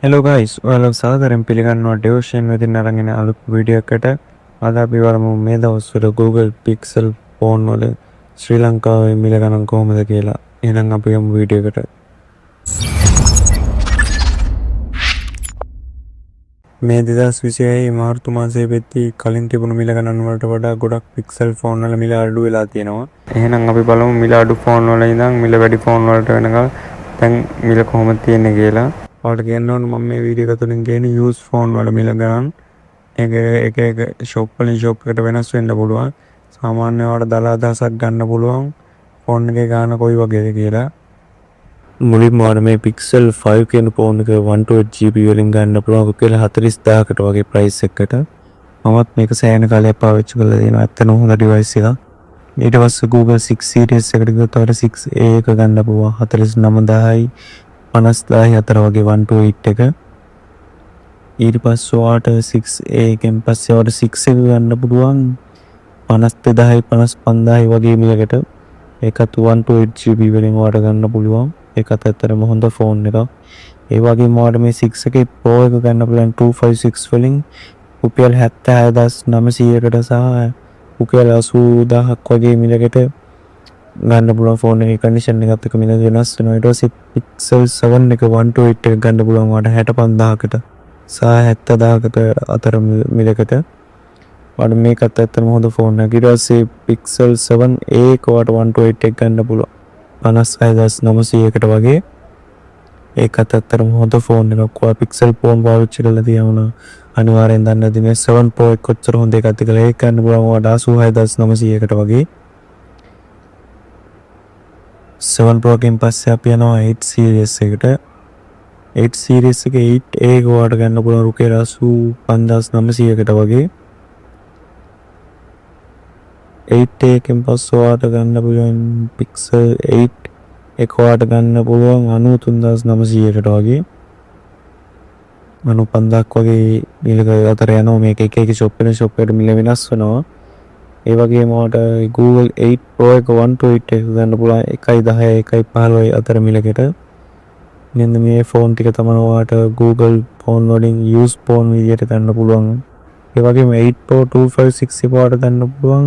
Hello guys, ඔයාලව සාදරයෙන් පිළිගන්නවා ඩෙවෝෂන් වෙතින් අරන් එන අලුත් වීඩියෝ එකකට. අද අපි බලමු මේ දවස්වල Google Pixel phone වල ශ්‍රී ලංකාවේ මිල ගණන් කොහොමද කියලා. එහෙනම් අපි යමු වීඩියෝ එකට. මේ 2026 මාර්තු මාසයේ වෙද්දී කලින් තිබුණු මිල ගණන් වලට වඩා ගොඩක් Pixel phone වල මිල අඩු වෙලා තියෙනවා. එහෙනම් අපි බලමු මිල අඩු ෆෝන් වල ඉඳන් මිල වැඩි ෆෝන් වලට වෙනකල් දැන් මිල කොහොමද තියෙන්නේ කියලා. ඔයාලට කියන්න ඕන මම මේ වීඩියෝ එක තුලින් ගේන යූස් ෆෝන් වල මිල ගණන්. ඒක එක එක ෂොප් වලින් ෂොප් එකට වෙනස් වෙන්න පුළුවන්. සාමාන්‍ය ඔයාලට දළ අදහසක් ගන්න පුළුවන් ෆෝන් එකේ ගාන කොයි වගේද කියලා. මුලින්ම ඔයාලට මේ Pixel 5 කියන ෆෝන් එක 128 GB වලින් ගන්න පුළුවන් රුපියල් 40,000කට වගේ ප්‍රයිස් එකකට. මමත් මේක සෑහෙන කාලයක් පාවිච්චි කරලා තියෙනවා. ඇත්තටම හොඳ ඩිවයිස් එකක්. ඊට පස්සේ Google 6 series එකට ගියොත් ඔයාලට 6a එක ගන්න පුළුවන් 49,000යි 50,000 අතර වගේ 128 එක. ඊට පස්සේ ඔයාලට 6a එකෙන් පස්සේ ඔයාලට 6 එක ගන්න පුළුවන් 52,000යි 55,000යි වගේ මිලකට. ඒකත් 128 GB වලින් ඔයාලට ගන්න පුළුවන්. ඒකත් ඇත්තටම හොඳ ෆෝන් එකක්. ඒ වගේම ඔයාලට මේ 6 එකේ Pro එක ගන්න පුළුවන් 256 වලින් රුපියල් 76,900කට සහ රුපියල් 80,000ක් වගේ මිලකට ගන්න පුළුවන්. ෆෝන් එකේ කන්ඩිෂන් එකත් එක්ක මිල වෙනස් වෙනවා. ඊට පස්සේ Pixel 7 එක 128 එක ගන්න පුළුවන් ඔයාලට 65,000කට සහ 70,000කට අතර මිලකට. ඔයාලට මේකත් ඇත්තටම හොඳ ෆෝන් එකක්. ඊට පස්සේ Pixel 7a එක ඔයාලට 128 එක ගන්න පුළුවන් 56,900කට වගේ. ඒකත් ඇත්තටම හොඳ ෆෝන් එකක්. ඔයා Pixel phone පාවිච්චි කරලා තියෙනවා නම් අනිවාර්යෙන් දන්න ඇති මේ 7 Pro එක කොච්චර හොඳ එකක්ද කියලා. ඒක ගන්න පුළුවන් ඔයාලට 86,900කට වගේ. 7 Pro එකෙන් පස්සේ අපි යනවා 8 series එකට. 8 series එක 8a එක ඔයාලට ගන්න පුළුවන් රුපියල් 85,900කට වගේ. 8a එකෙන් පස්සේ ඔයාලට ගන්න පුළුවන් Pixel 8 එක ඔයාලට ගන්න පුළුවන් 93,900කට වගේ. 95,000ක් වගේ මිලක අතර යනවා. මේක එක එක ෂොප් වෙන ෂොප් එකට මිල වෙනස් වෙනවා. ඒ වගේම ඔයාලට Google 8 Pro එක 128 එක ගන්න පුළුවන් 1.10 1.15 අතර මිලකට. මෙන්න මේ ෆෝන් ටික තමයි ඔයාලට Google phone වලින් යූස් ෆෝන් විදියට ගන්න පුළුවන්. ඒ වගේම 8 Pro 256 එක ඔයාලට ගන්න පුළුවන්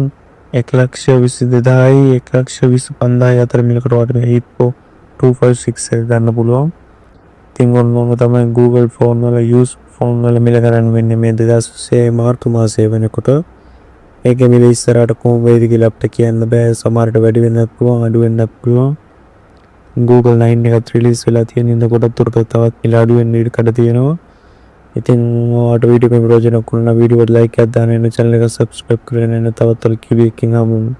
1,22,000යි 1,25,000 අතර මිලකට ඔයාලට මේ 8 Pro 256 එක ගන්න පුළුවන්. ඉතින් ඔන්න ඔහොම තමයි Google phone වල යූස් ෆෝන් වල මිල ගණන් වෙන්නේ මේ 2026 මාර්තු මාසය වෙනකොට. ඒකේ මිල ඉස්සරහට කොහොම වෙයිද කියලා අපිට කියන්න බෑ. සමහරට වැඩි වෙන්නත් පුළුවන්, අඩු වෙන්නත් පුළුවන්. Google 9 එකත් රිලීස් වෙලා තියෙන හින්දා ගොඩක් දුරට තවත් මිල අඩු වෙන්න ඉඩ කඩ තියෙනවා. ඉතින් ඔයාලට වීඩියෝ එක ප්‍රයෝජනවත් වුණා නම් වීඩියෝ එකට ලයික් එකක් දාන්න එන්න, චැනල් එක සබ්ස්ක්‍රයිබ් කරගෙන එන්න. තවත් අලුත් වීඩියෝ එකකින් හමු වෙමු.